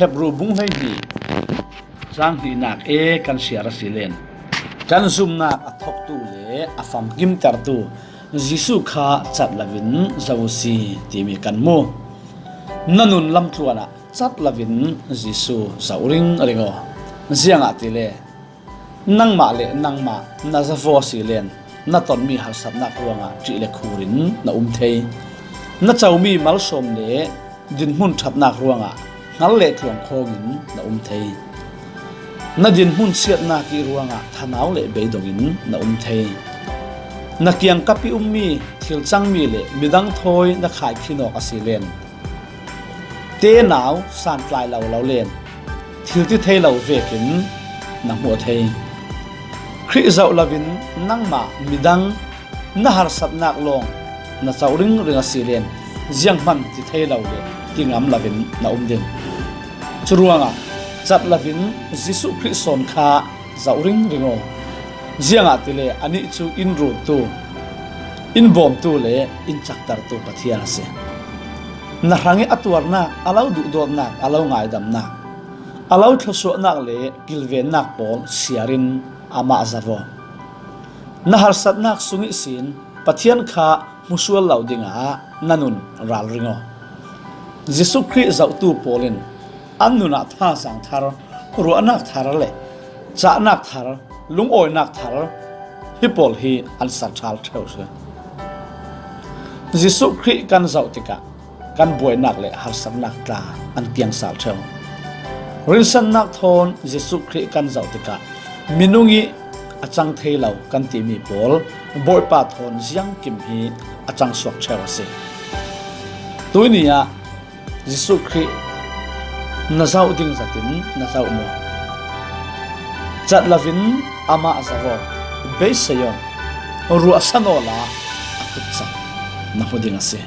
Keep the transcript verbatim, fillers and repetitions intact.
Hebru bung hleihnih, chang hnihnak e kan siar a si len, kan zumnak a thoktu le a famkimtertu Jesuh kha cat loin zoh u si timi kan mu. Na nun lamtluan ah cat loin Jesuh zoh ringring aw. Ziangahtile nangmah le nangmah na zavaw a si len, na tonmi harsatnak ruangah ṭih le khur in na um thei. Na comi malsawm le dinhmun ṭhatnak ruangah hngal le tluang khawngin na um thei. Na dinhmun siatnak ih ruangah thanau le beidongin na um thei. Na kiangkap ih ummi thil cangmi le midang thawi na khaikhin awk a si len, tenau santlai lo lo len, thil ti thei lo vekin na hmuh thei. Khrih zoh loin nangmah midang na harsatnak lawng na zoh ringring a si len, zianghman ti thei lo le ti ngam loin na um ding. Curuangah cat loin Jesuh Khrih sawn kha zoh ringring aw. Ziangahtile anih cu in runtu, in bawmtu le in caktertu Pathian a si. Na hrangih a tuarnak, a lo duhdawtnak, a lo ngaidamnak, a lo thluasuahnak le kilvennak pawl siarin amah zoh aw. Na harsatnak sung ihsin Pathian kha hmusual lo dingah na nun ralring aw. Jesuh Khrih zohtu pawl in an nunah thazaang thar, ruahnak thar le cahnak thar, lungawinak thar, hi pawl hi an ser ṭhal ṭheu si. Jesuh Khrih kan zoh tikah kan buainak le harsatnak tla an kiangsal ṭheu. Rinsannak thawn Jesuh Khrih kan zoh tikah minung ih a cang thei lo kan timi pawl Bawipa thawn ziangkim hi a cang suak ṭheu a si. Tuini ah Jesuh Khrih na zoh ding zetin na zoh maw? Cat loin amah zoh aw, beisei aw, ruahsan awla a kutcang na hmu ding a si.